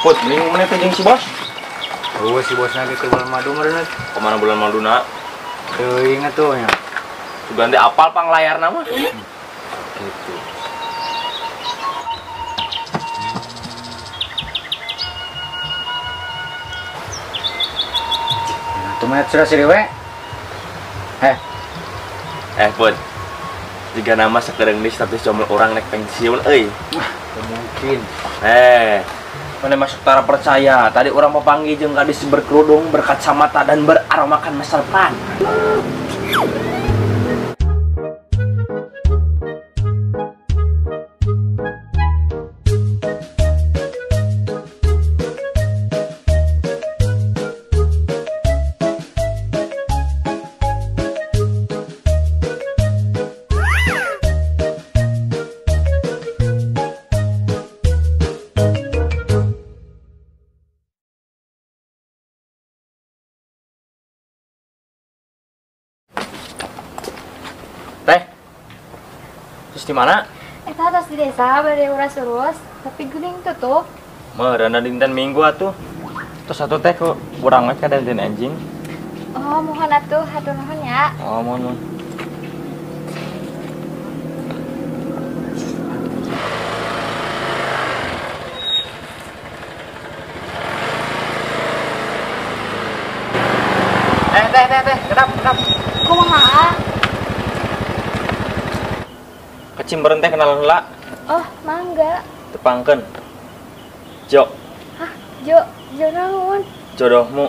Put, mending mana teh jeung si bos? Oh, si bosna ge ke bulan madu meureun. Kemana bulan maduna? Teuing atuh nya. Sugan teh apal pang layarna mah. Gitu. Nah, tuh mah sudah siri we. Put. Jika nama sekereng di status jomblo orang naik pensiun euy. Mungkin. Mana masuk tara percaya, tadi orang papanggih jeung gadis berkerudung, berkacamata dan beraromakan masa depan. Teh, terus di mana? Eta atas di desa, bade uras-urus, tapi geuning tutup. Meureun dinten Minggu atuh. Terus atuh teh ku urang we ka dinten anjing. Oh, mohon atuh, hatur nuhun ya. Oh, mohon. Teh, kedap. Kumaha? Kecimbereun teh kenalan heula. Oh, mangga. Tepangkeun. Jo. Hah, Jo, Jo naon? Jodohmu.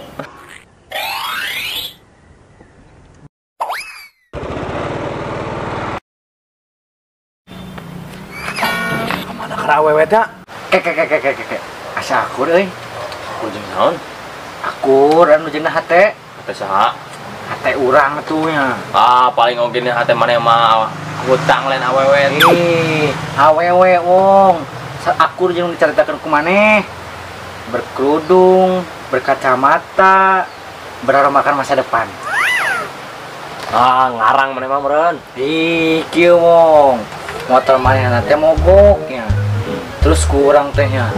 Kamana keur awewe teh? Ke. Asa akur euy. Akur jeung naon? Akur anu jeung hate. Hate saha? Hate urang atuh nya. Ah, paling oge nya hate maneh mah hutang lain awewe. Ih, awewe wong. Akur jeung dicaritakeun ku maneh. Berkerudung, berkacamata, beraromakan masa depan. Ah, ngarang maneh mah meureun. Ih, kieu wong. Motor manehna teh mogok nya. Terus ku urang teh nya.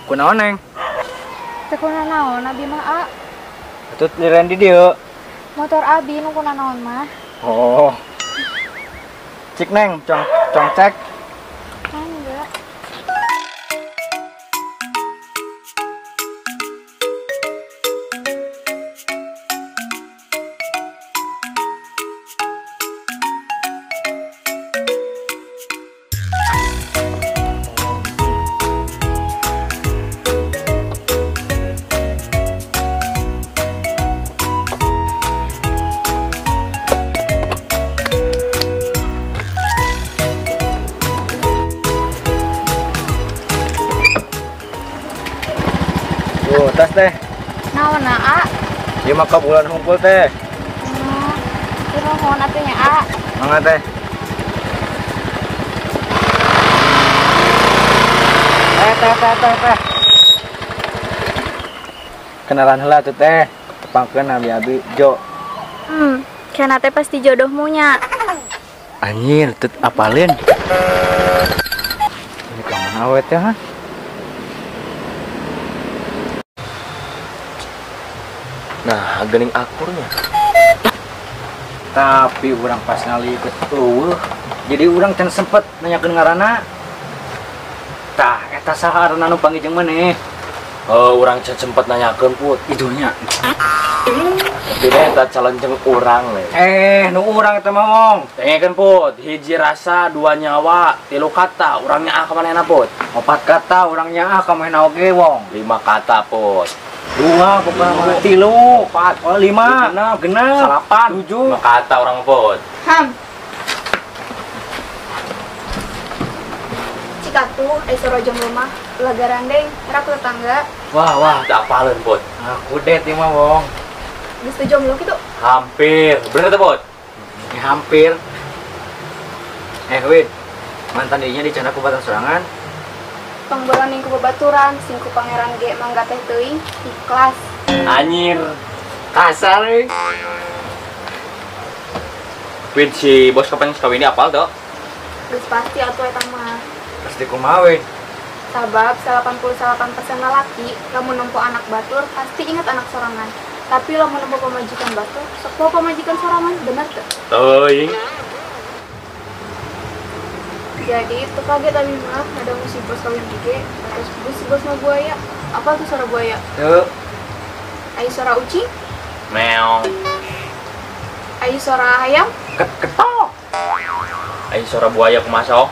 Kunaon neng? Teu kunanaon abi mah a. Atuh liren di dieu. Motor abi nu kunanaon mah. Oh. Cik neng, cong cek. Mangga. Tuh, tas teh. Naon a? Ieu mah bulan humpul teh. Nuhun atuh nya a. Mangga teh. Teh. Kenalan heula tuh teh. Tepangkeun abi-abi Jo. Kena teh pasti jodohmu nya. Anjir, teu apaleun. Ini ka mana we teh ha? Nah, geuning akurnya. Tapi urang pas ngalikut eueuh. Jadi urang can sempet nanyakeun ngaranna. Tah, eta saha aranna nu panggih jeung maneh? Oh, urang can sempet nanyakeun Put. Idunya. Tapi eta calon jeung urang we. Nu urang eta mah mong. Dengekeun Put, hiji rasa, dua nyawa, tilu kata, urang nyaah ka manehna Put. Opat kata urang nyaah ka manehna oge wong. 5 kata Put. 2, pokoknya 3, 4, 5, 6, 8, 7. 5 kata orang Put. Ham. Cik atuh, ai sora jomblo mah ulah garandeng, era ku tetangga. Wah, wah, teu apaleun, Bot. Aku det ieu mah, Wong. Geus teu jomblo kitu? Hampir. Bener teh, Bot? Ya, hampir. Wid. Mantan dirinya dicanda ku batan sorangan. Pangbolan ku babaturan, sing ku pangeran ge mangga teh teuing, ikhlas. Anjir. Kasar euy. Wid, si bos kapan kawin ini apal toh? Geus pasti atuh eta mah. Pasti kumaha, Wid? Sabab 88% lalaki lamun nempo anak batur pasti ingat anak sorangan. Tapi lamun nempo pamajikan batur, sok poho pamajikan sorangan, bener teu? Teuing. Jadi itu kaget abi mah ada si bos kawin ge, terus si bos mah buaya. Apa tuh suara buaya? Teu. Ai suara ucing? Meong. Ai suara ayam? Ketok. Ai suara buaya kumaha sok?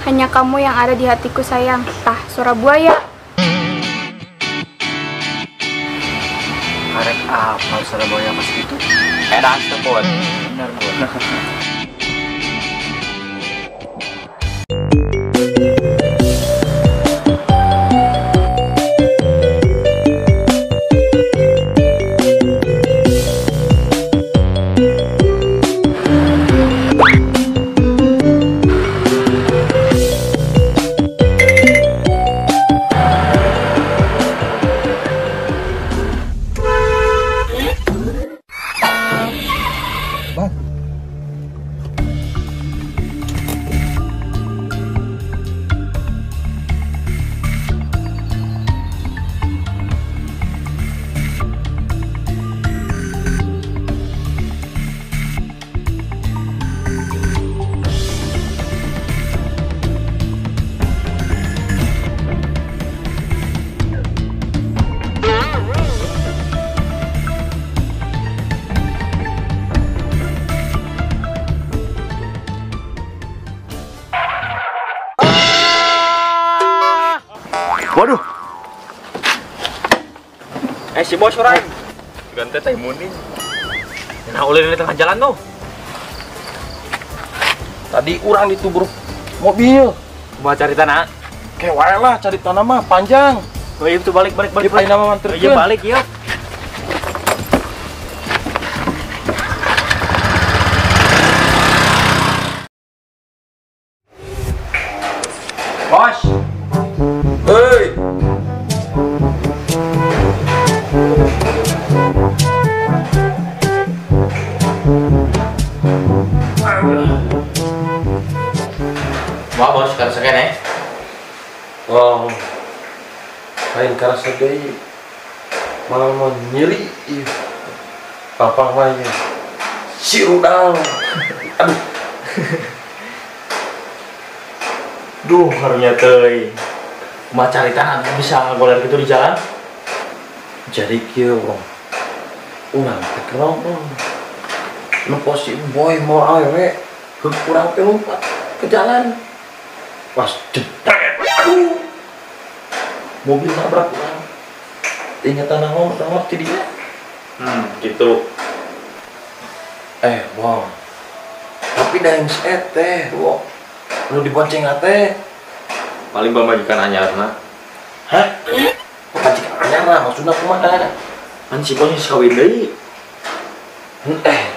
Hanya kamu yang ada di hatiku sayang. Tah, suara buaya. Karek apa suara buaya pas gitu? Edan teu, Bot. Bener, Bot. Waduh. Si bos orang. Ganti teh muning. Nah, ulin di tengah jalan tuh. Tadi urang ditubruk mobil. Mau cari tanah? Kayak wae lah cari tanah mah panjang. Oh, itu balik balik balik. Ayo nama manterkeun. Iya balik ya. Bos. Hei. Wah bos, karasa kene. Wow. Lain karasa deui. Malah mau nyeri ieu. Papang mah ieu. Si rudal. Aduh. Duh, karunya teuing. Mah cari tanah bisa ngagoler gitu di jalan. Jadi kieu, Bang. Urang teh nongkrong. Nempo si boy mau awewe, heuk urang teh lompat ke jalan. Pas jebret. Aduh. Mobil nabrak urang. Ingat tanah ngomong ti dia. Gitu. Wong. Tapi da yang teh, wong. Nu dibonceng teh. Paling pamajikan anyarna. Hah? Pamajikan anyarna maksudna kumaha? Pan si bos geus kawin deui.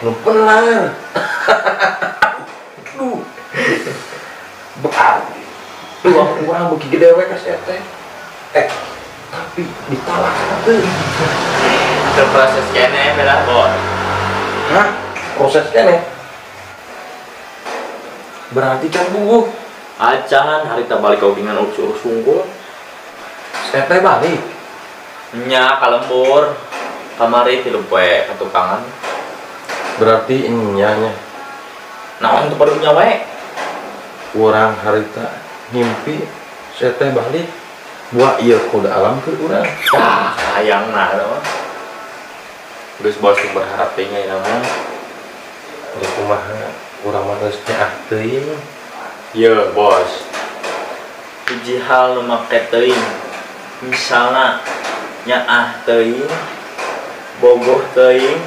Nu bener. Aduh. Bekal. Duh, urang beuki gede we ka si teh. Tapi ditalak teh. Teu proses kene beda, Bos. Hah? Proses kene? Berarti can bubuh. Acan harita balik kaugingan urus-urus unggul. Teh balik. Nya kalembur. Kamari tilu poe ka tukangan. Berarti nya nya. Naon teu perlu nya we? Urang harita ngimpi teh balik. Buah ieu kode alam ke urang. Ah, hayangna mah. Geus bos berharap teh nya mah. Geus kumaha urang mah geus nyaah teuing. Ye, bos. Hiji hal nu make teuing. Misalna nyaah teuing, bogoh teuing,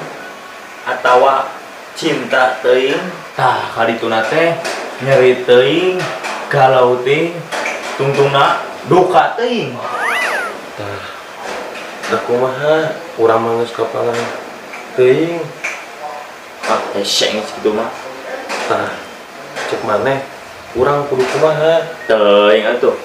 atawa cinta teuing. Tah kadituna teh nyeri teuing, galau teuing, tungtungna duka teuing. Tah, da kumaha urang mah geus kapalang teuing. Ah, hese geus kitu mah. Tah, cek maneh urang kudu kumaha? Teuing atuh.